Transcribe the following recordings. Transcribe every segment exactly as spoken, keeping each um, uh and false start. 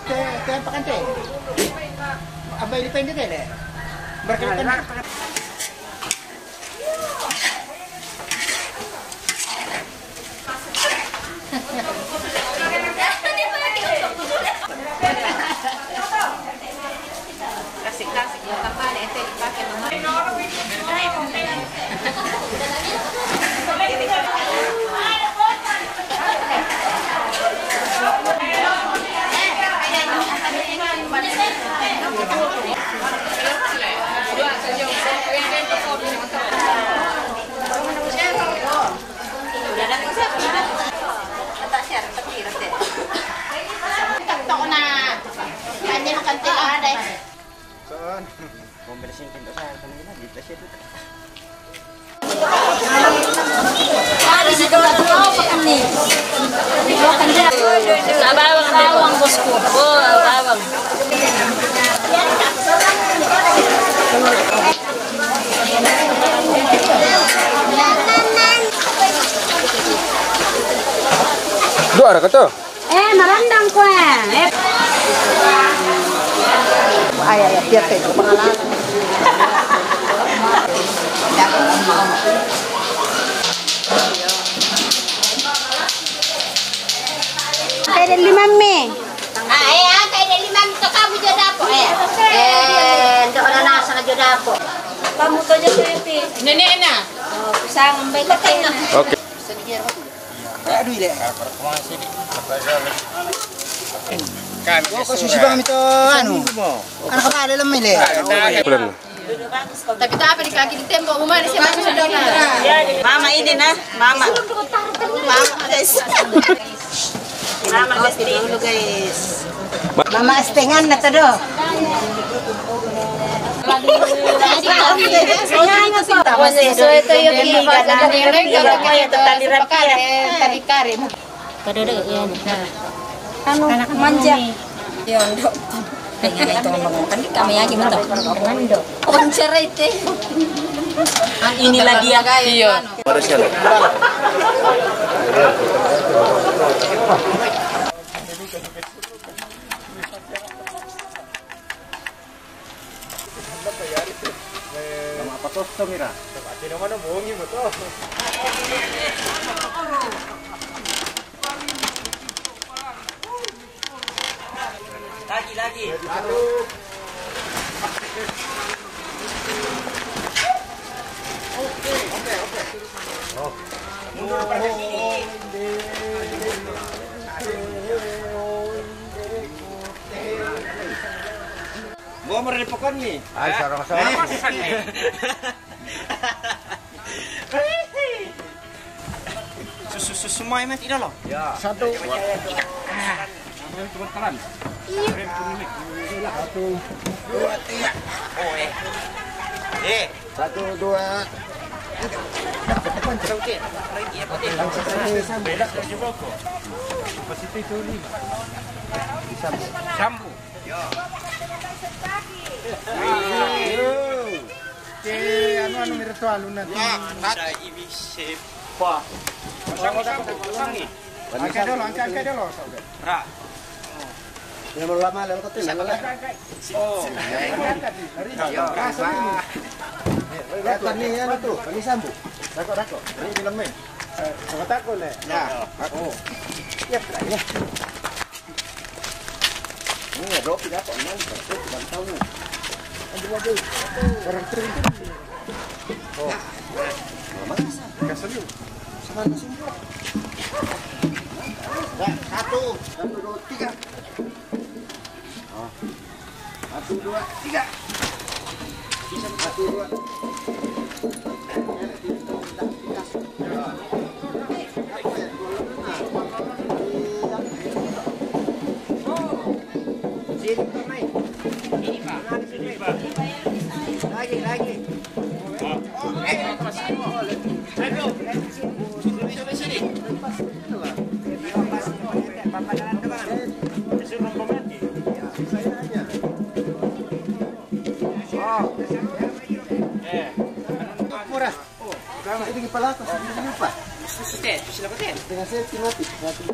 Te, te, pakante. Abay, depende te, le. Berkaitan. Kasi-kasi, yung kapal, ito, ipake naman. Saan? Kung bilis yung pinto sa akin, kanina, dito siya. Sa bawang, bawang, boss ko. Oo, bawang. Dua ra ka to? Eh, marandang ko eh. Eh. Ay, ay, ay, piyate ko pangalanan. Kay de lima mi. Ah, eh, ah, kay de lima mi to kamu jo dapo, eh. Eh, ndo ora nasa jo dapo. Kamu to jo, Sweetie. Nenek na. Oh, pisang, mbay ka tayo na. Okay. Aduh, ile. Kan, oh, kasusi bang mito, anu. Anak ka pala lang, ile. Pulang. Tapi tak apa di kaki di tembok rumah di sini sudah. Mama ini nah, mama. Mama guys. Mama guys, dulu guys. Mama, setengah na todo. Tali rapi. Anu, manja. Yo, ndo. Kami lagi betul. Mando. Konser itu. Kan inilah dia, guys. Iya. Anu. Nama apa tuh, tuh, Mira? Lagi, lagi. Satu. Mundur pada sini. Gua mau di pokok nih. Ay, sarang-sarang. Sus, sus, sus, semua yang mati dah lah. Ya. Satu. Satu, dua, tiga. Eh. Satu, dua. Sambu. Ke anu, anu, mira tu alun nanti. Wah, ada ibi sepa. Sambu, sambu, sambu. Angkat dulu, angkat, angkat dulu. Ra. Yang lama lalu kau tu, lama lah. Oh. Angkat, angkat. Dari atas ni, anu tu, kami sambung. Takut, takut. Ini filmnya. Eh, sama takut ni. Ya. Oh. Ya, ya. Ini ada kopi dapat, mantap. Kopi dan tahu. Ambil aja. Orang tu. Oh. Lama. Kasih dulu. Sama nasi. Dah, satu, satu, dua, tiga. Oh. Satu, dua, tiga. Satu, dua. Sini, Pak. Sini, Pak. Lagi, lagi. Murah. Saya bikin pala atas, saya lupa. Sudah, sudah, sudah. Dengan saya mati, mati.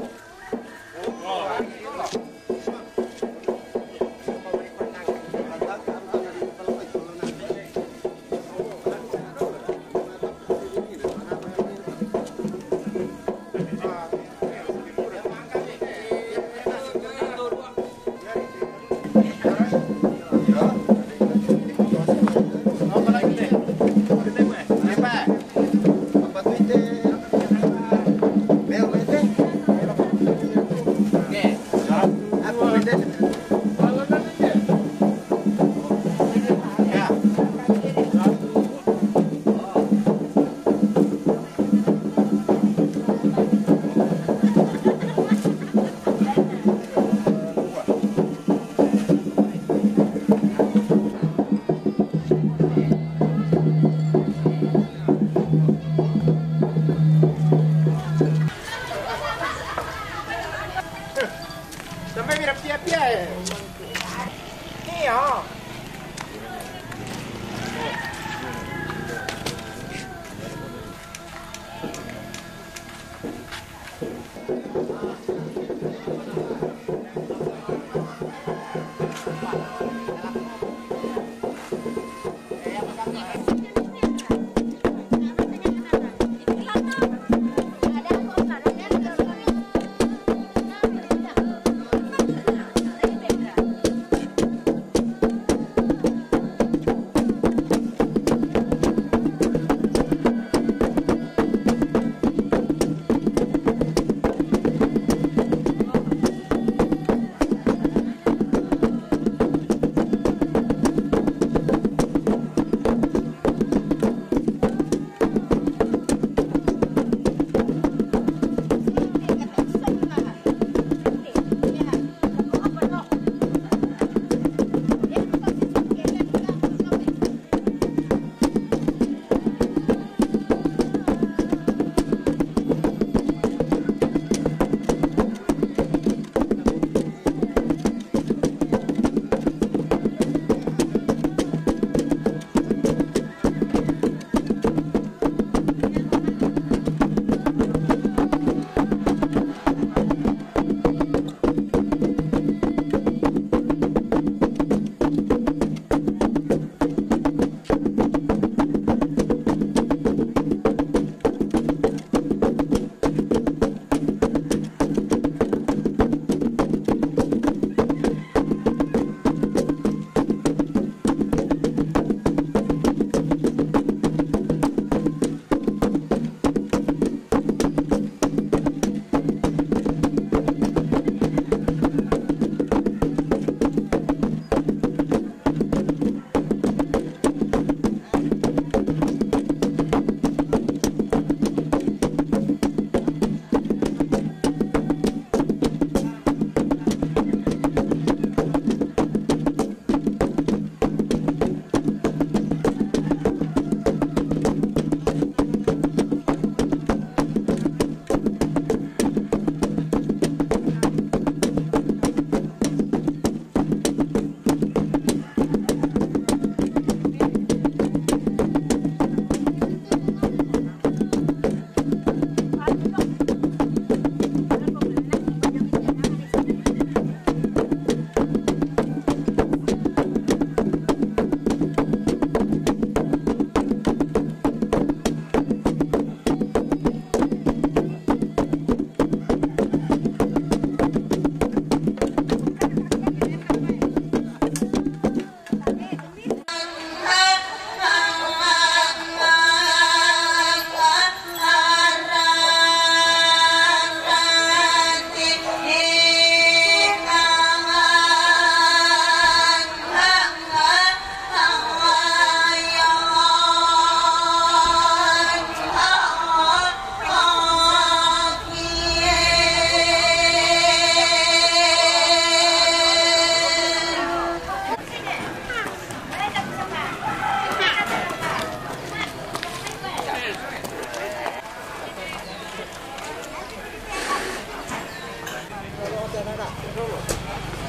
Sampai mira pia-pia, eh. Iya.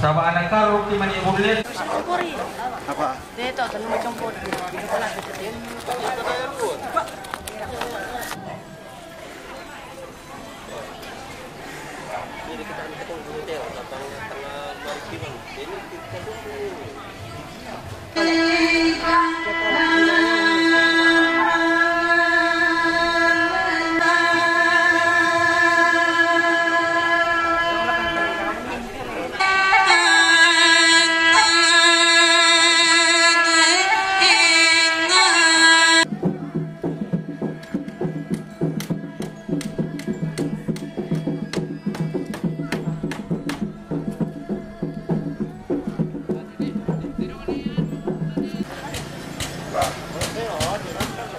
Taba anak karu ki mani bulen. Apa? Dia tahu tanu macam pot. Dia pernah deketin. Ini kita angkat dulu hotel, datang tengah maritim. Ini kita dulu.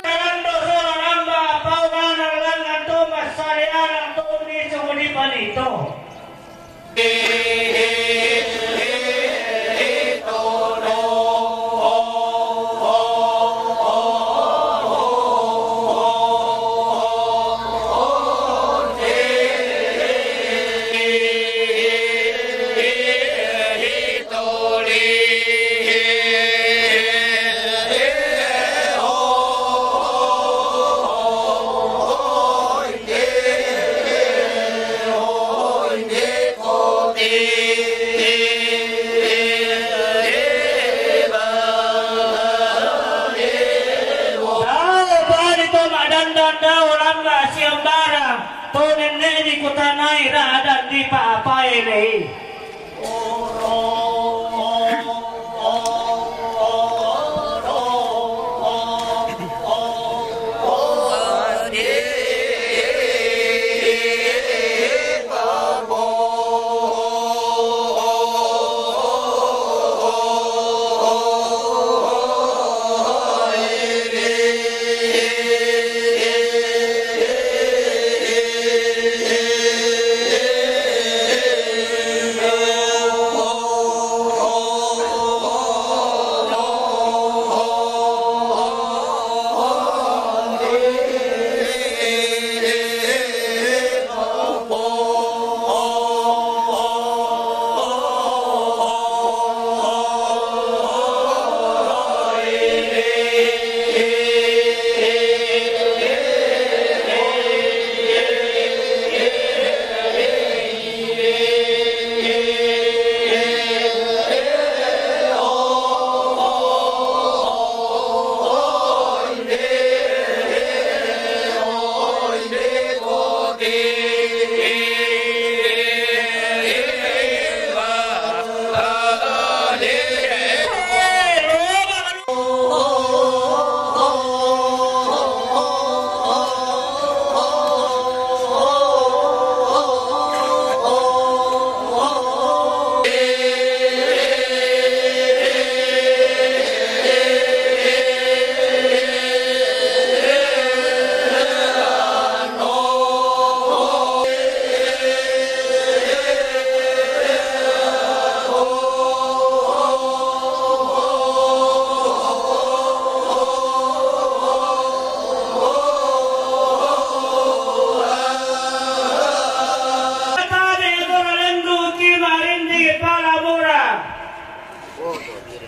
Dalam dosa nambah, pau mana langan tu, masari alang tu, ni sungguh di panito. Dau bari to mak dandan dau lamba siambarang, to nenne di kutanai ra adan di pa apai lei.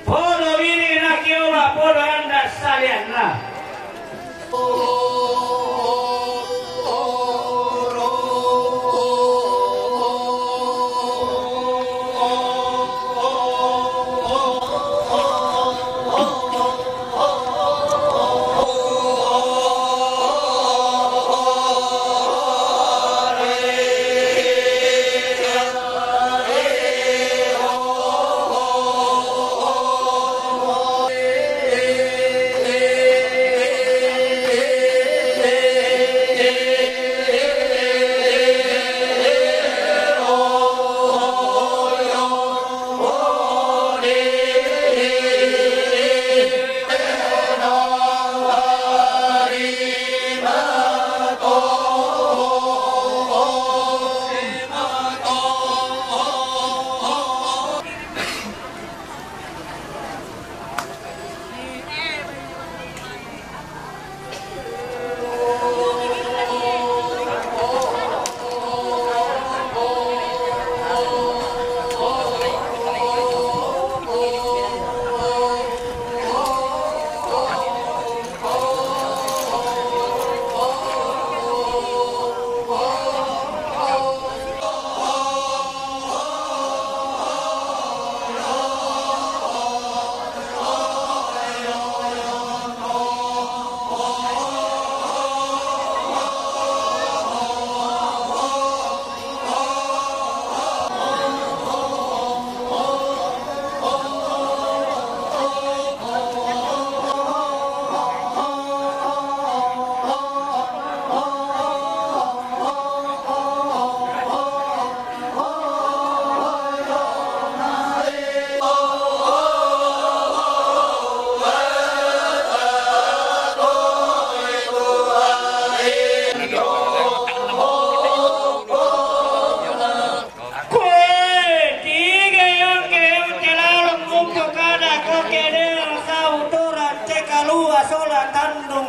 Podo biri na kiola, podo anda salianna.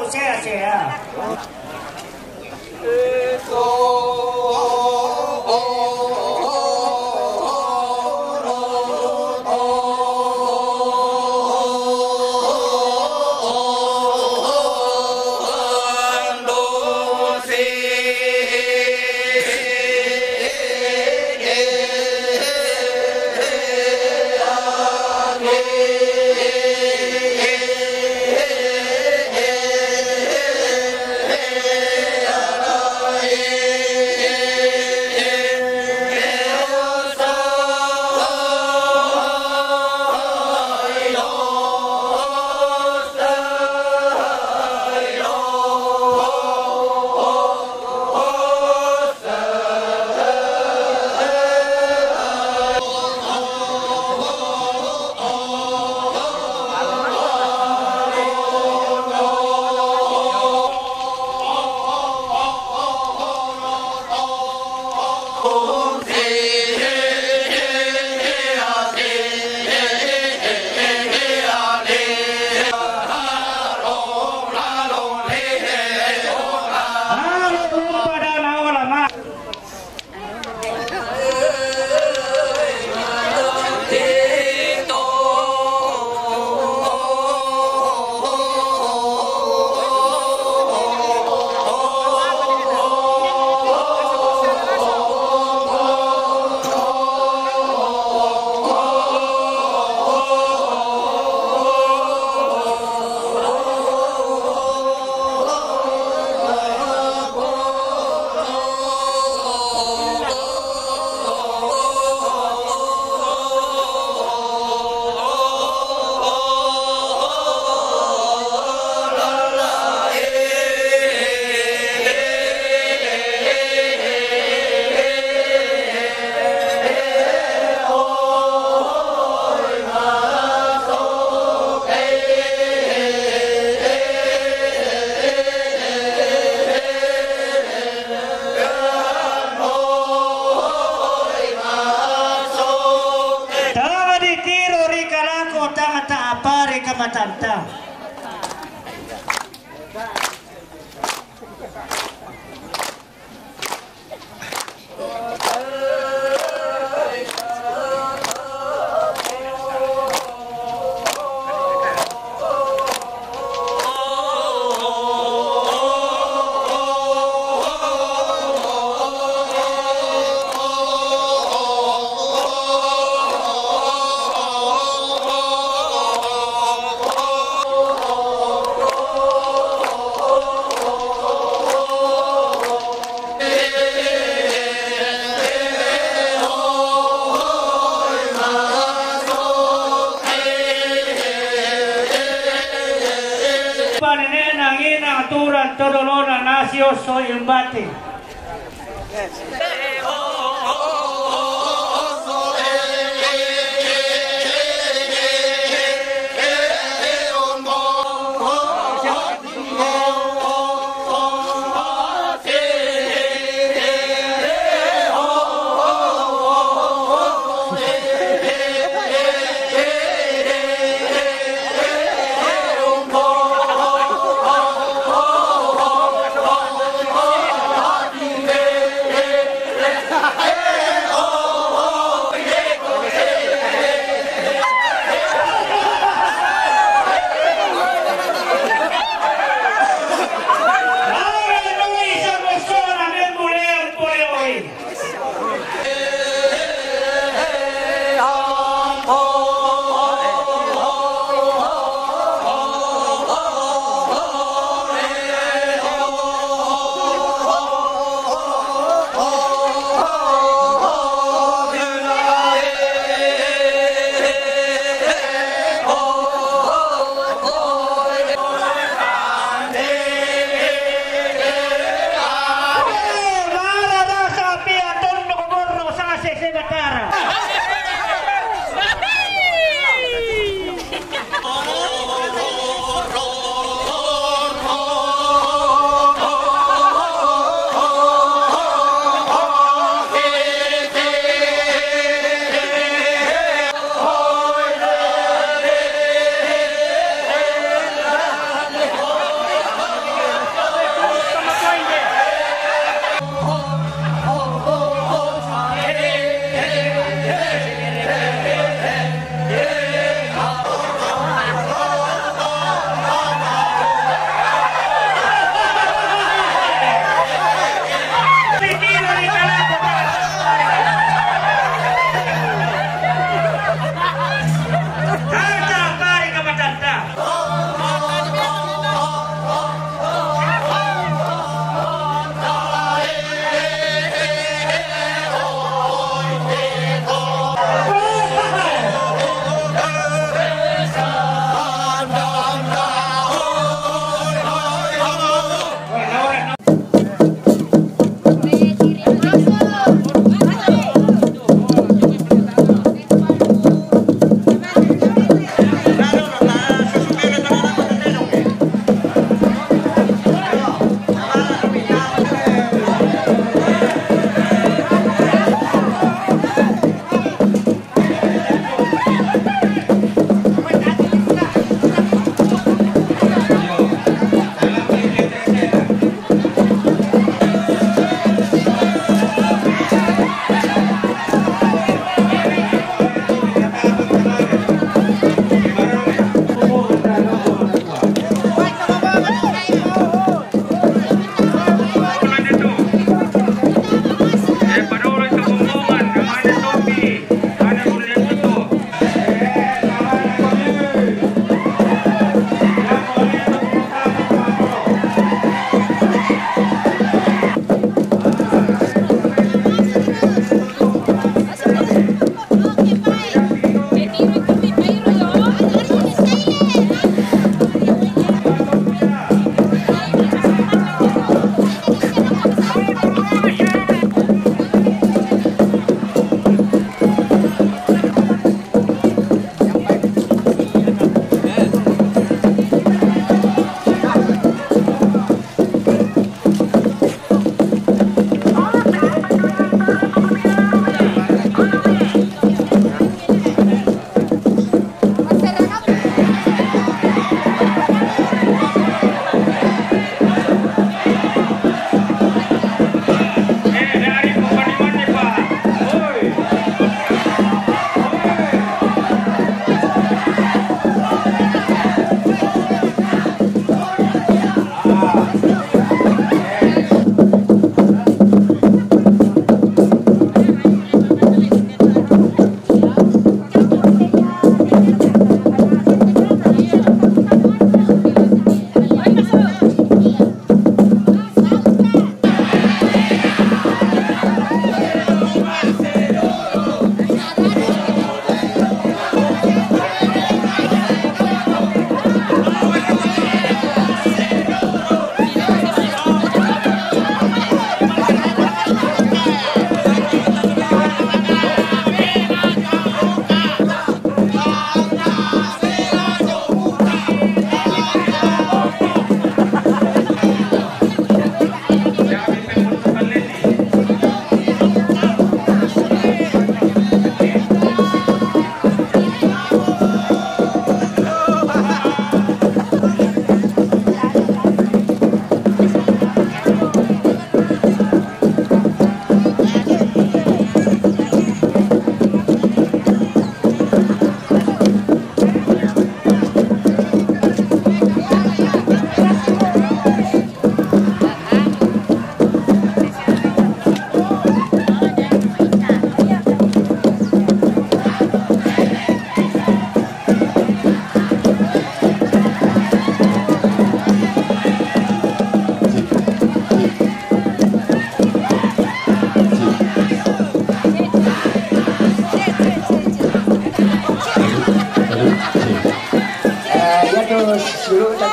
Sea, sea. Tama di tiro ri kalako, tama ta apa ri kamatanta. Panenena ngina aturan todolona nasi oso imbati.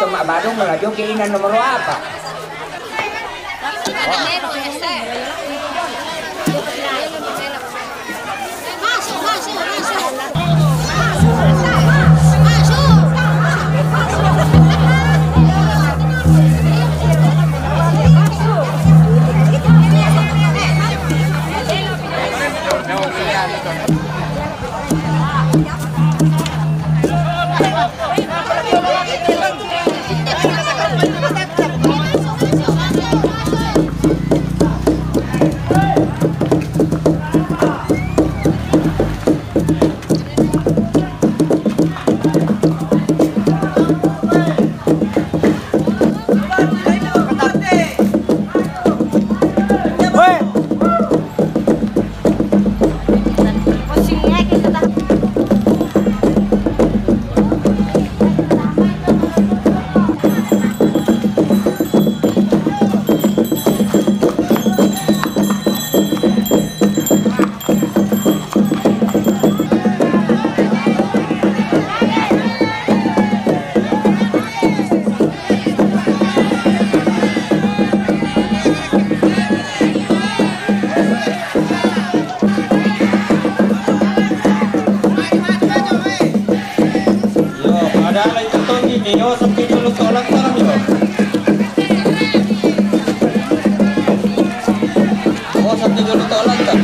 Mak Badung melaju ke inan nomor apa? Yo, ada lagi keton ini, yo, sampai dulu tolak, tolak, yo. Oh, sampai dulu tolak, kan?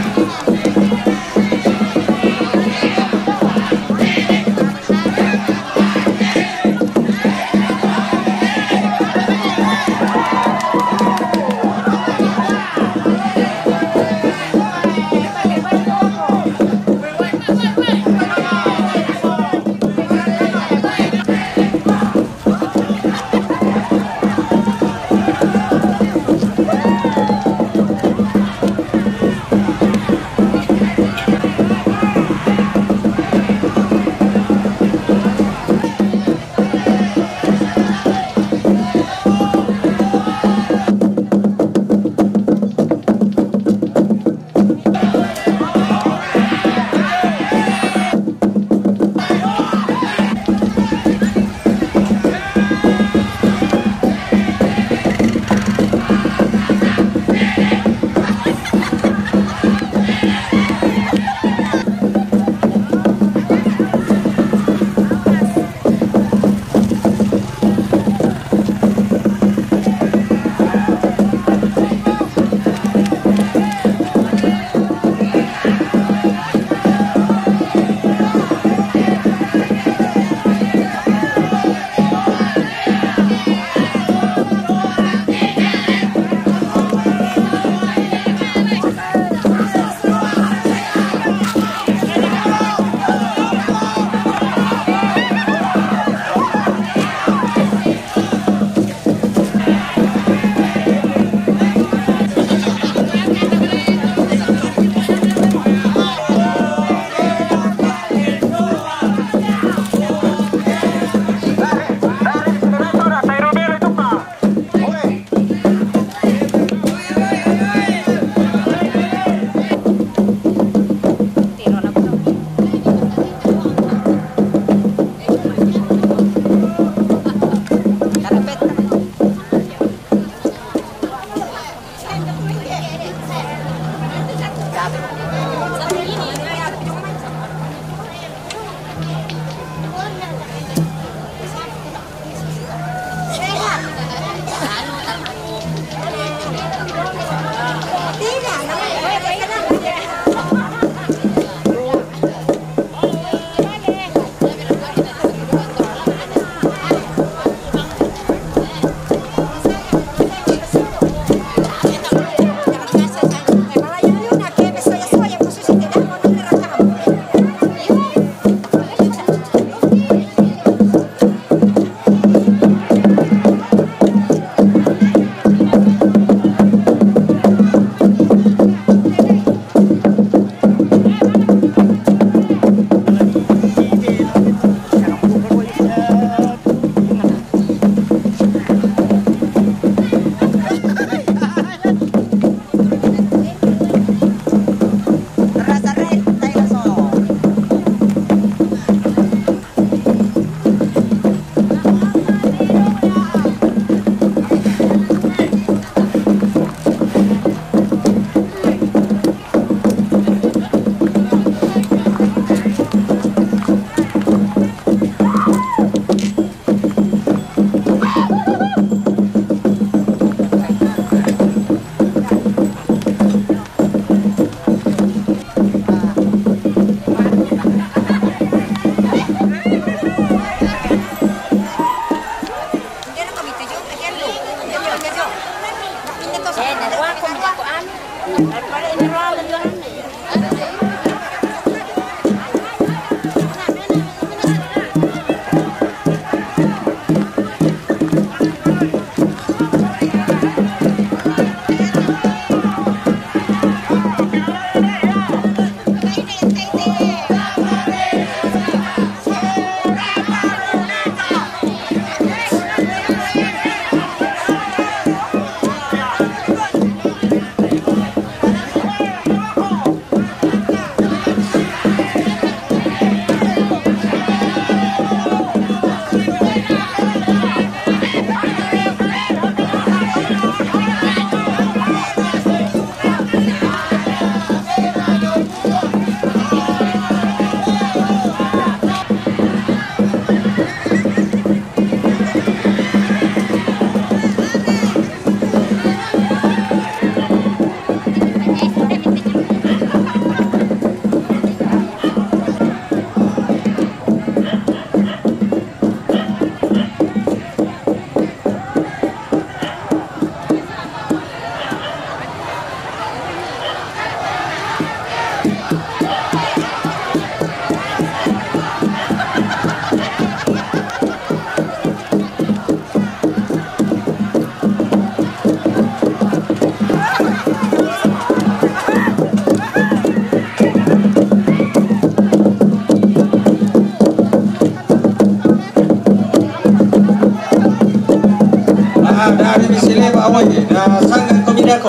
Ari mi sile ba awai, da sangga ko mi da ko.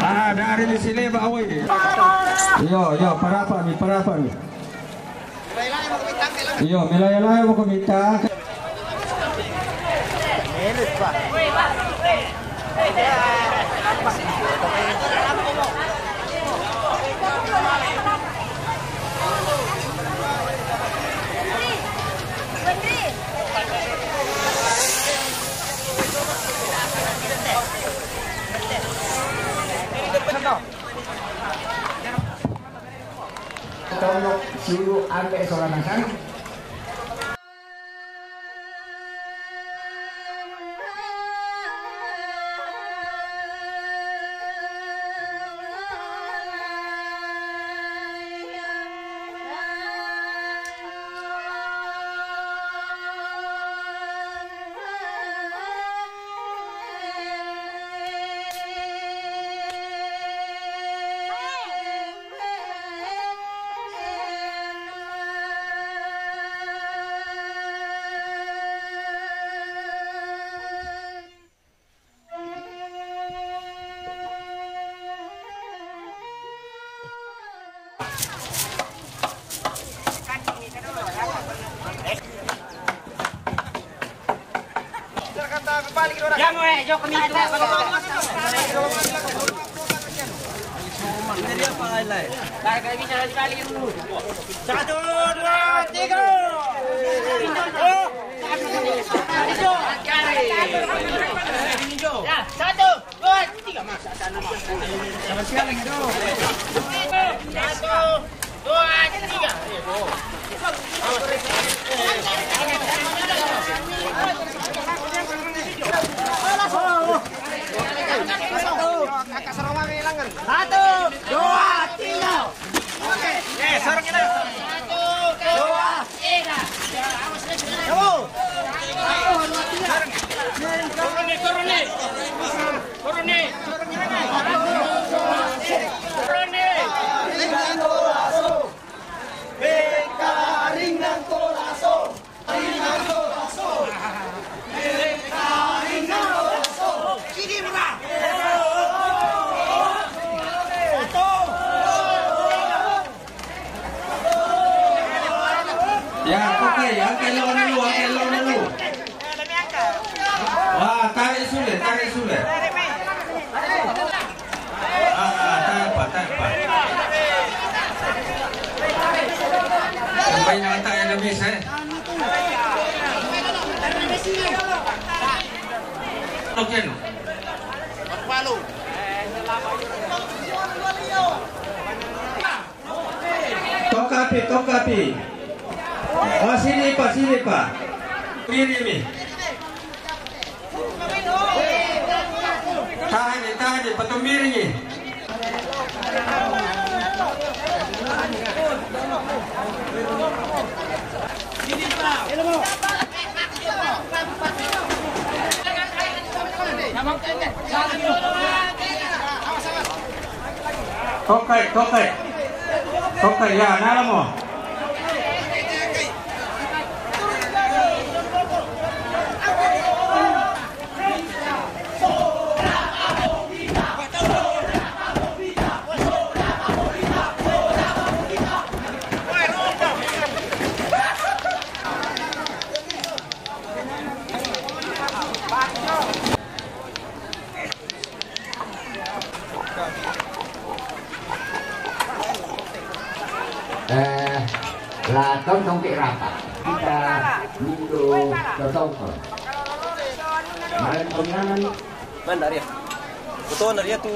Ah, dari di sini, Pak Awi. Yo, yo, para apa ni, para apa ni? Yo, milaya-laya mo kumita. Tolong suruh ambil seorang anak. Jangan, eh, jauh ke pintu. Balik, balik, bisa balik dulu. Satu, dua, tiga. Oh. Ya, satu, dua, tiga. Masa sana. Satu, dua, tiga. Satu, dua, tiga. Oke. Eh, sarung kita. Satu, dua, tiga. Turun nih, turun nih. Turun nih. Turun nih. Ya, oke, angkat lawan dulu, angkat lawan dulu. Wah, tarik sudah, tarik sudah. Ah, ah, tak apa, tak apa. Sampai nak tak ada habis, eh. Oke, no. Toka api, toka api. Oh, sini, Pak, sini, Pak. Ini, ini. Tahan, tahan, patumbiri. Tokai, tokai. Tokai, ya, nalamo. Eh, la tong tong ke rapa. Kita mintu totong. Malam penganan. Mana dia? Betul dia tu.